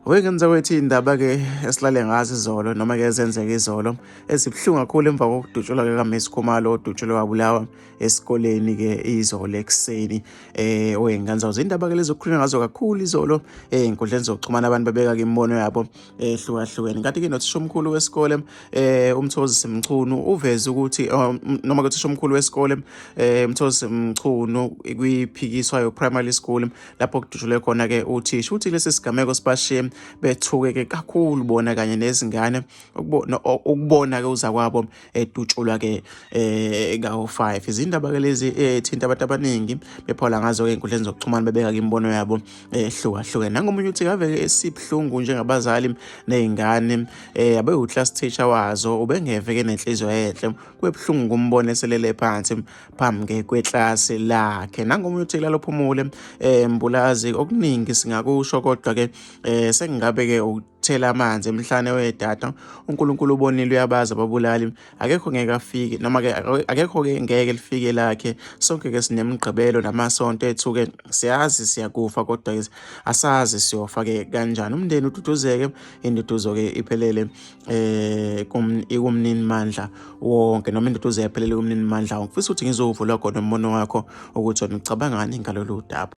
Wengenza kwethu iy'ndaba-ke esilale ngazo izolo noma-ke ezenzeka izolo ezibuhlungu kakhulu emva kokudutshulwa kukaMiss Khumalo odutshulwe wabulawa esikoleni-ke izolo ekuseni wey'ngane zawo. Izindaba-ke lezi okukhulunywa ngazo kakhulu izolo ey'nkundleni zokuxhumana, abantu babeka-ke imibono yabo ehlukahlukene. Kanti-ke nothishomkhulu wesikole uMthokozisi Mchunu uveze ukuthi noma-ke uthishomkhulu wesikole uMthokozisi Mchunu kwiPhikiswayo Primary School lapho kudutshulwe khona-ke uthisha, uthi lesi sigameko sibashiye bethuke-ke kakhulu bona kanye nezingane ukubona-ke uzakwabo edutshulwa-ke kawu-5. Izindaba-ke lezi ethinta abantu abaningi bephola ngazo-ke ey'nkundleni zokuxhumana, bebeka-ke imibono yabo ehlukahlukene. Nangomunye uthi kave-ke sibuhlungu njengabazali ney'ngane abewu-class teacher wazo ubengeve-ke nenhliziyo enhle, kube buhlungu ukumbona eselele phansi phambi kweklasi lakhe. Nangomunye uthi lalophumule Mbulazi, okuningi singakusho kodwa-ke sengingabe-ke ukuthela amanzi emhlane wedada. UNkulunkulu ubonile, uyabazi ababulali, akekho ngeke afike noma-ke akekho-ke ngeke lifike lakhe. Sonke-ke sinemigqibelo namasonto ethu-ke, siyazi siyakufa kodwa-ke asazi siyofa-ke kanjani. Umndeni ududuzeke, induduzo-ke iphelele ikumnini mandla wonke, noma induduzo yaphelele kumnini mandla wonke. Ngifisa ukuthi ngizowuvula khona umbono wakho ukuthi wena ucabangani ngalolu daba.